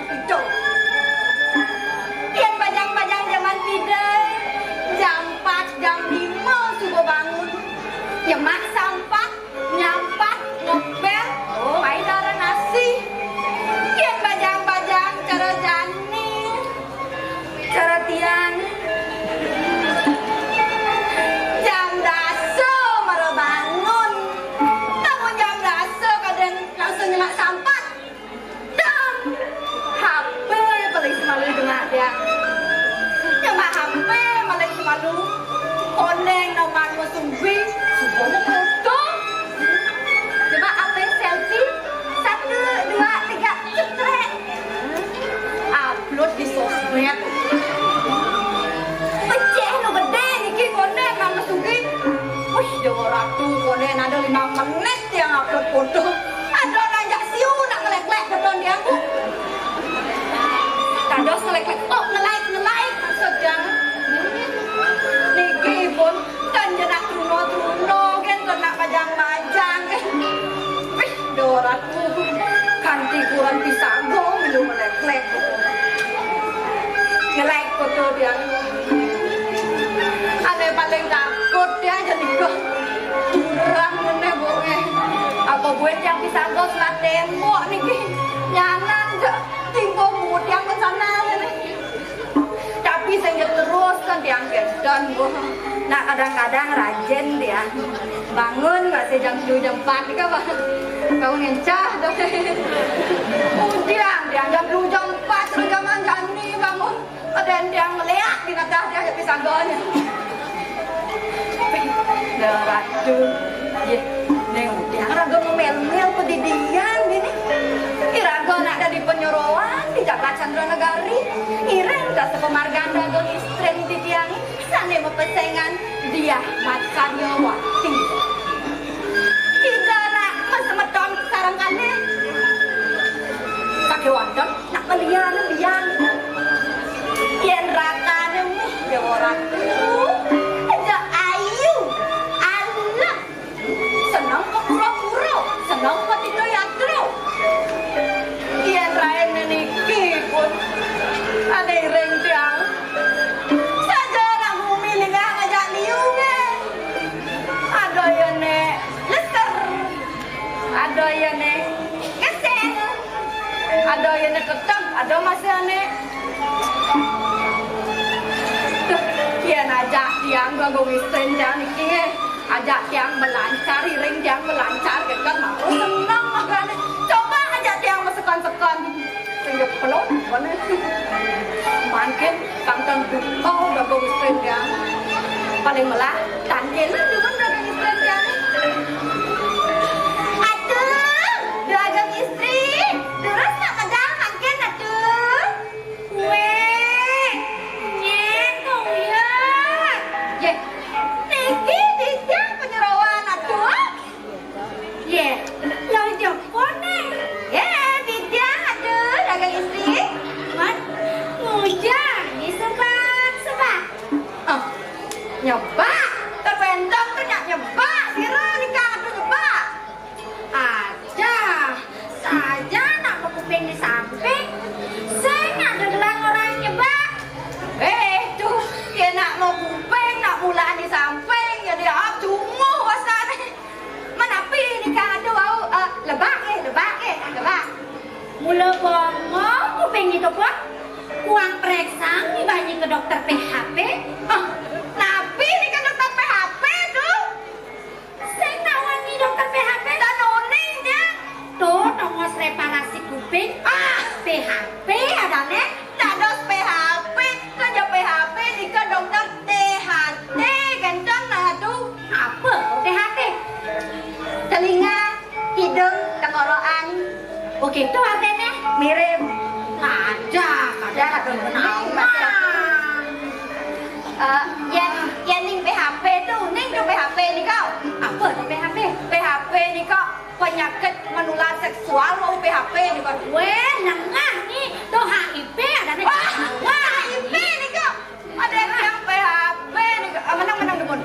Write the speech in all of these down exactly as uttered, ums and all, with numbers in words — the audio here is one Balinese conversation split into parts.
Ucul. Yén bajang-bajang jaman Ida, jam empat, jam lima suba bangun. Nyemak sampat, nyampat, ngepél, oh, ai dara nasi. Yén bajang-bajang cara jani, cara tiang, jam dasa mara bangun. Lamun jam dasa kadén langsung nyemak sampat. Dong, H P paling semalu dengah dia. Nyemak H P paling semalu. Konéng nomor masungguh, subuhnya foto. Nyemak H P selfie, satu, dua, tiga, cetrek. Upload di sosmed. Pecéh nu gedé niki konéng nomor masungguh. Wih, Déwa Ratu, konéng ada lima menit tiang upload foto. Ada nanjak siu nak ngelék-lék foto tiang, Bu. Dados ngelék-lék, oh, nge-like, nge-like maksud tiang. Niki pun kan jenak truna-truna, kan jenak bajang-bajang, kan. Wih, Déwa Ratu, kanti kurang pisaga milu ngelék-lék. Nge-like foto tiang. Ané paling takut ya jadi kok. Kurang meneh, Bu, eh. Apa buin yang pisaga selat témbok niki? Nyanan, ja. Timpo Bu, tiang pun sana, ini. Tapi sing terus kan tiang gedon, Bu. Nah, kadang-kadang rajin tiang. Bangun masih jam tujuh, jam empat, nika, Pak. Bangun encah, dah. Udiang tiang jam tujuh, jam empat, seragaman jani bangun. Kadén tiang ngeliak di natah dia jadi sangganya. Dah, Ratu. Yeh, Néng Udiang raga ngemil-mil pedidian gini. Iraga nak dadi panyeroan di jagat Candra Negari. Iring dasa pamargan dagang istrin titiang sané mapesengan Diah Mat Karyawati. Ida nak masemeton sareng kalih. Sakéwanten nak kalian biang. Yén rakané mih Déwa Ratu, ja ayu, alem, seneng ka pura-pura, seneng ka tita yatra. Yén rainé niki pun ané iring tiang. Saja nak gumi lingah ngajak liu, nggih. Ada ya, Nék, leser. Ada ya, Nék, ngeseng. Ada ya, Nék, keteng. Ada masih, Nék. Tuh, yén ajak tiang ganggu istrin tiang niki, nggih. Ajak tiang melancar, iring tiang melancar, kéngkén mara seneng magané. Coba ajak tiang masekon-sekon. Sing jepeluk, mana? Mangkin kantun duka dagang istrin tiang. Paling melah, tangkilin dumun dagang istrin tiang. Aduh, dagang istri, durus nak medal mangkin, aduh. Wéh, nyén kong ya. Yéh, niki titiang panyeroan, aduh. Yéh, lo jepone. Yéh, titiang, aduh, dagang istri. Man, ngujang di sebak-sebak. Oh, nyebak. Terbentuk tu nak nyebak. Sira nika, aduh, nyebak. Aja, saja nak makuping di samping, sing ada gelang orang nyebak. Eh, tuh, ya nak makuping, nak mulaan di samping, ya dia cunguh wasane. Menapi nika ada wau, eh, lebak, eh, lebak, eh, lebak. Mula bongong kuping itu pun, kuang preksang ibanyi ke dokter P H P. Oh, napi nika dokter P H P tuh? Sing nak wani dokter P H P? Dah nuning dia. Tuh, tongos reparasi kuping. Ah, P H P adane. Dados P H P, kerja P H P nika dokter T H T, gentong nah tuh. Apa tuh T H T? Telinga, hidung, tenggorokan. Oh gitu artinya? Mirip. Ada, ada, ada. Eh, yen, yen ning P H P tuh, ning tuh P H P nika. Apa tuh P H P? P H P nika penyakit menular seksual, mau P H P nika. Weh, nengah nih. Tuh H I V ada nih. Wah, H I V nika. Ada yang P H P nika. Ah, menang, menang, demun.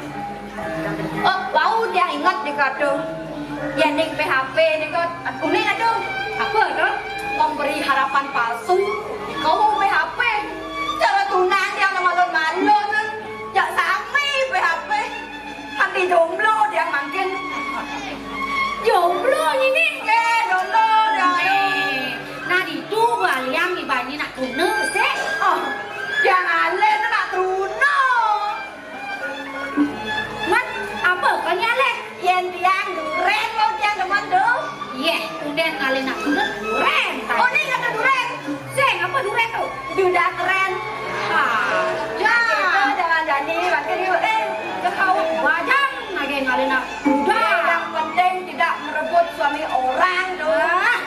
Oh, wau tiang inget nika tuh. Yen ning P H P nika, uning aduh. Apa tuh? Memberi harapan palsu. Bani nak truna, sik. Oh, tiang alih tu nak truna. Mat, apa kau ni alih? Yen tiang duren, wong tiang demen tu. Yeh, tunden ngalih nak truna duren. Oh, ni kata duren. Sing, apa duren tu? Duda keren. Ha, ya. Kita jangan jadi wakil you, eh. Kau bajang lagi ngalih nak duda. Yang penting tidak merebut suami orang tu. Ah.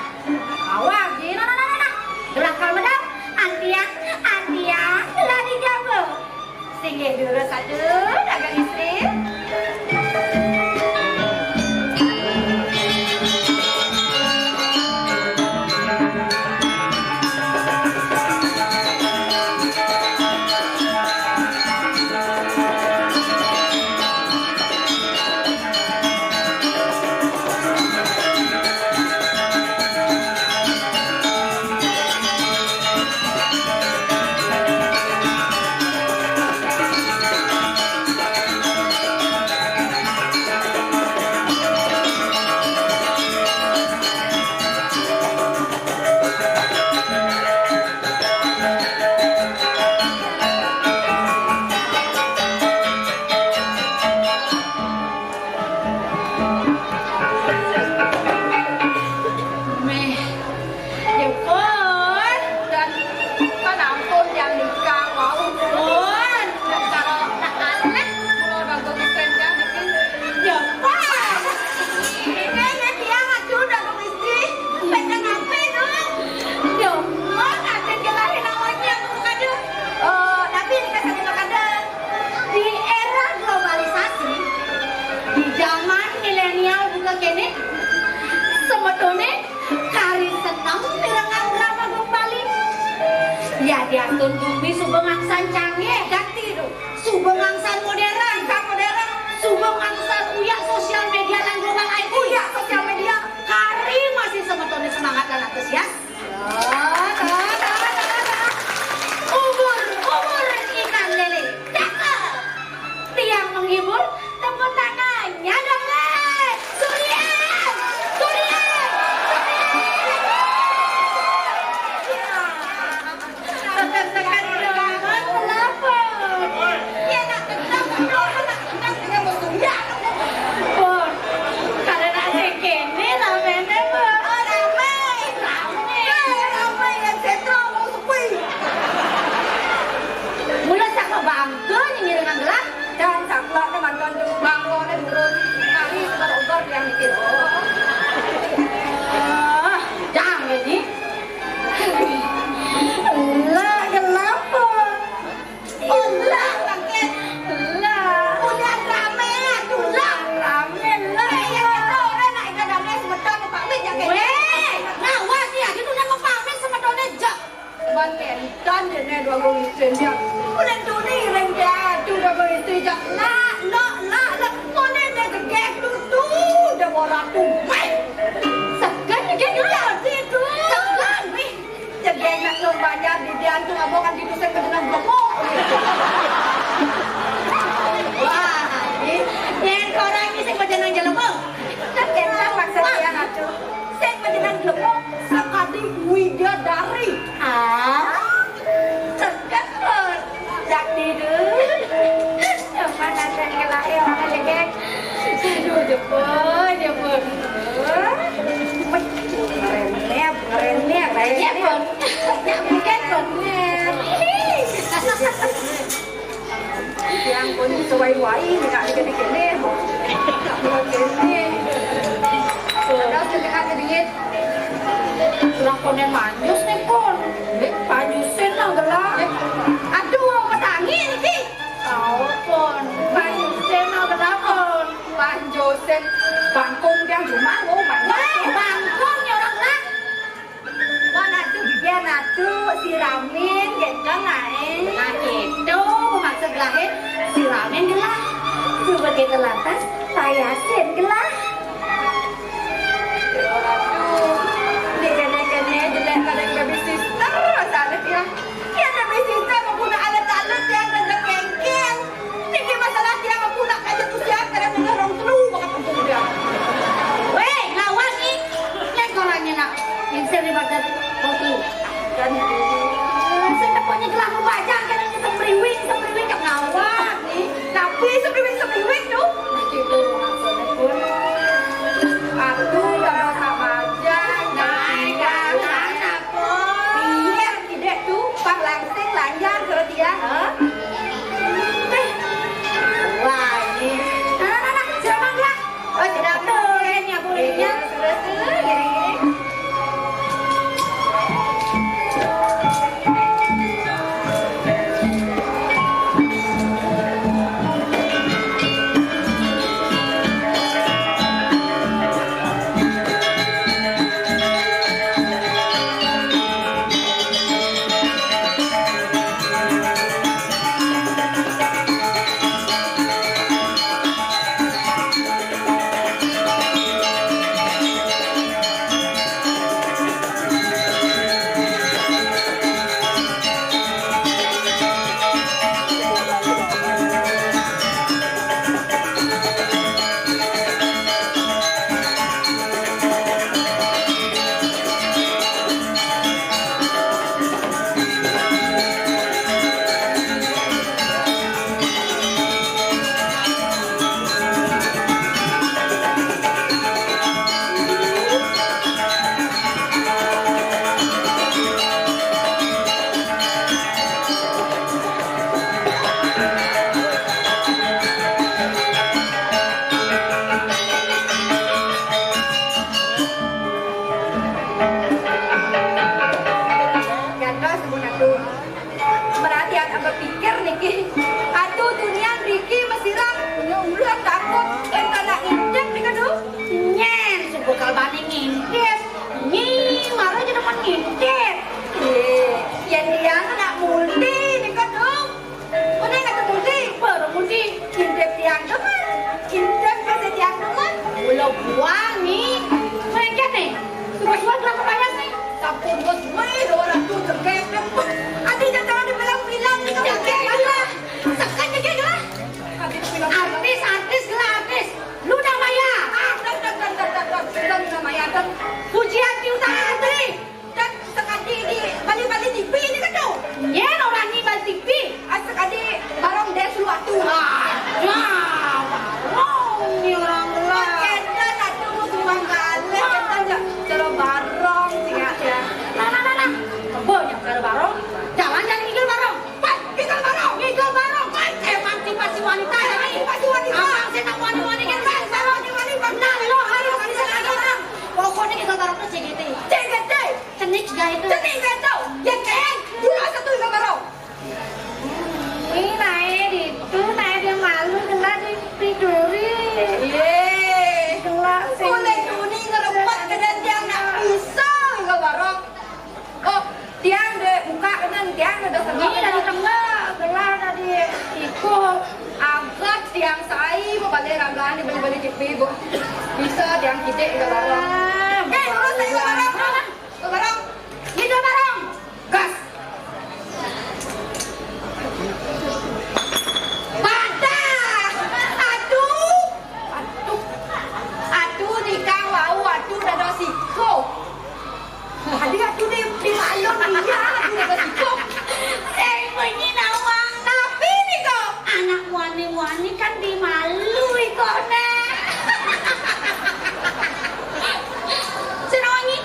Awak gila, nah, nah, nah, nah. Gelah kal medal, antiang, antiang, gelah dijaba. Singgih dulu satu, dagang istri. Meh, ya pun. Dan kan ampun yang nikah, wau. Pun. Dan kalau nak anak, kalau bagus desain yang bikin. Ya pun. Ini, ini dia, aduh, udah Gusti, pegang apa itu? Duh, mau nanti kelarin awalnya aku kada. Oh, tapi ini kasih kita kada. Di era globalisasi, di zaman milenial buka kene, semetone kari seneng mirengang drama gempali. Ya, diastun bumi suba ngangsan canggih, ganti tu. Suba ngangsan modern, ngangsan modern. Suba ngangsan uyak sosial media lan global I T. Uyak sosial media. Kari masih semetone semangat lan antusias. Tuh, tuh, tuh, tuh, tuh. Ubur, ubur ikan lele. Cakep. Tiang menghibur, tepuk tangannya dong, Le. Surian, Surian, Surian. Ya. Tekan-tekan dong, kenapa? Ya, nak tekan dong, nak tekan dengan bersuya. Pun, karena si kene ramene, Pun. Oh, rame. Rame. Rame, yang sentral mau sepi. Mula saka bangka ni ngiringang gelah. Dan saklak ni mantan tu bangka ni durun. Hari sebab obat yang bikin. Ah, jangan ni. Lah, kenapa? Ulah, bangkit. Lah. Udah rame, aduh, lah. Rame, lah. Eh, yang kata orang nak ikan damai semeton ni pamit ya, Kak? Weh, ngawas ni, aja tu nak pamit semeton ni, jak. Ban entan dene dua gong istri dia. Udah tu ni, ring dia, tu dua gong istri dia. Lah, lah, lah, lah. Kau ni dia jegek tu, tu. Dia borak tu. Weh. Segan jegek tu. Segan, weh. Jegek nak lo banyak di dia tu, abang kan gitu saya kena gemuk. Wah, ni. Yang korang ni saya kena jelema. Tak kena maksud dia tu. Sing menyenang lemah sekali widadari. Ah, cakap pun. Dak tidur. Mana ada yang lahir, mana ada geng. Aduh, jepun, jepun. Ngeremeh, ngeremeh, ngeremeh. Ya, pun. Ya, bukan, pun. Yang pun sewai-wai ni nak kena kene. Nak kena kene. Ada setengah sedikit. Lah konen manjus ni pun. Eh, panjusin lah gelah. Eh, aduh, petangi ni ki. Tahu pun. Panjusin lah gelah pun. Panjusin. Bangkung dia cuma lo. Wah, bangkung ni orang lah. Mon atu bibian atu, siramin, genteng ae. Nah, gitu, maksud lahir, siramin gelah. Suba kita lantas, payasin gelah. Aduh, ni kene-kene jelek kadang baby sister, rasanya dia. Dia baby sister, mau guna alat-alat yang kerja kengkeng. Tinggi masalah tiang aku nak kaya tu siap, kadang dengar orang telu bakat kampung dia. Weh, ngawas ni. Yang korangnya nak. Yang sering bakat orang telu. Dan Aduh, tunian Riki mesirang, nya ulun takut, énta nak ngintip nika, duh. Nyén, suba kal bani ngintip. Nyi, mara ja demen ngintip. Éh, yén tiang nak multi nika, duh. Uning kata multi, baru multi. Ngintip tiang demen. Ngintip kasih tiang demen. Mula buang, Nyi. Mengkén, Nyi. Suba-suba gelah kepayas, Nyi. Sampun bos, wéh, dua ratus cekek. Ati jangan di film-film nika. Cekek gelah. Tekan cekek gelah. Artis, artis gelah artis. Lu dah maya. Ah, dah, dah, dah. Pujian Tiuta Antri. Dan sekadi di bali-bali T V nika, duh. Nyén orang ni bali T V. Ah, sekadi barong deh suluatu. Ah, ya, barong ni orang gelah. Kena nak tunggu tuang kali. Kena cara barong singa ya. Nah, nah, nah, nah. Kebo nya cara barong. Jalan-jalan ngigel barong. Pat, ngigel barong. Ngigel barong. Pat, emansipasi wanita ya, Nyi. Emansipasi wanita. Amang sing nak wani-wani ngigel barong. Nah, lo harus bisa ngigel barong. Pokoknya ngigel barong tu C G T. C G T. Cenik gaya tu. Cenik gaya tu. Ya, kan? Dulu satu ngigel barong. Ini naik di tu, naik dia malu kena dipiduri. Yé. Gelah sih. Boleh tuni ngerempat kena tiang nak pisau ngigel barong. Oh, tiang deh buka kena tiang deh. Ini dari tengah, gelah dari iko. Agat tiang sai mau balik ragaan di bali-bali T V, Bu. Bisa tiang kidik ngigel barong. Eh, terus saya ngigel barong. Ngigel barong. Ngigel barong. Gas. Padah. Aduh. Aduh. Aduh, nikang wau, aduh, dada siko. Tadi aduh di, di balon iya, aduh, dada siko. Sing munyi nawang, napi nika? Anak wani-wani kan dimalu iko, Nék. Sing nawangi.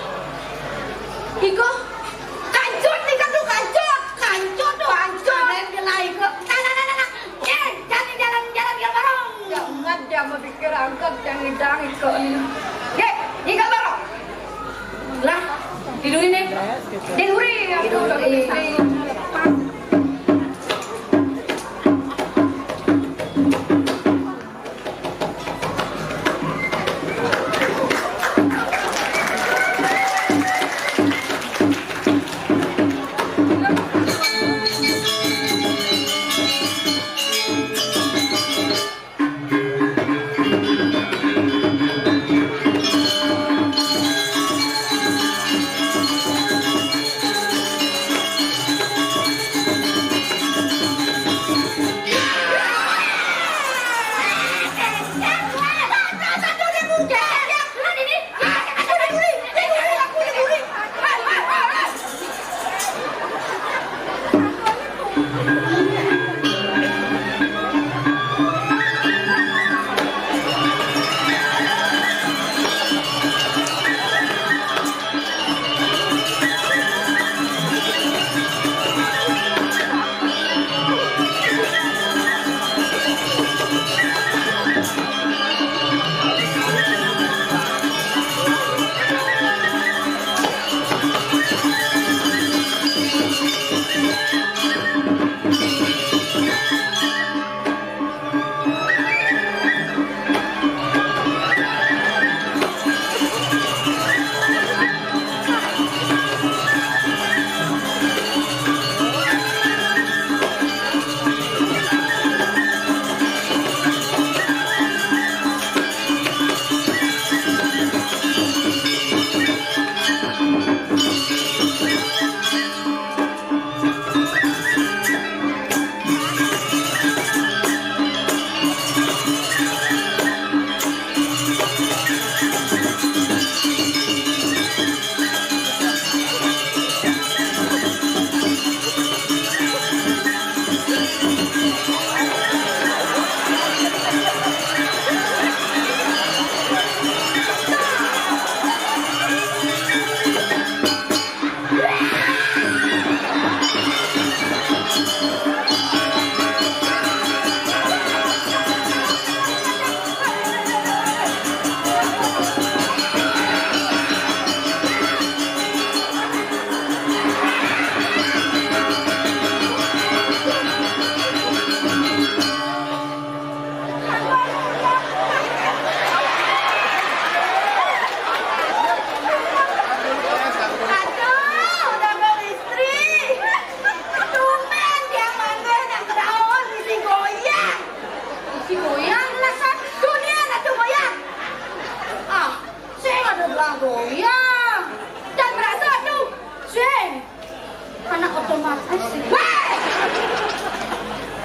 Wah!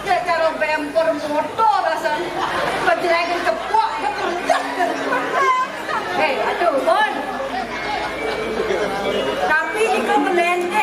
Kayak cara bemper motor rasanya. Pejelengan cepok, dia kerja. Hei, aduh, Bon. Tapi ini kau menen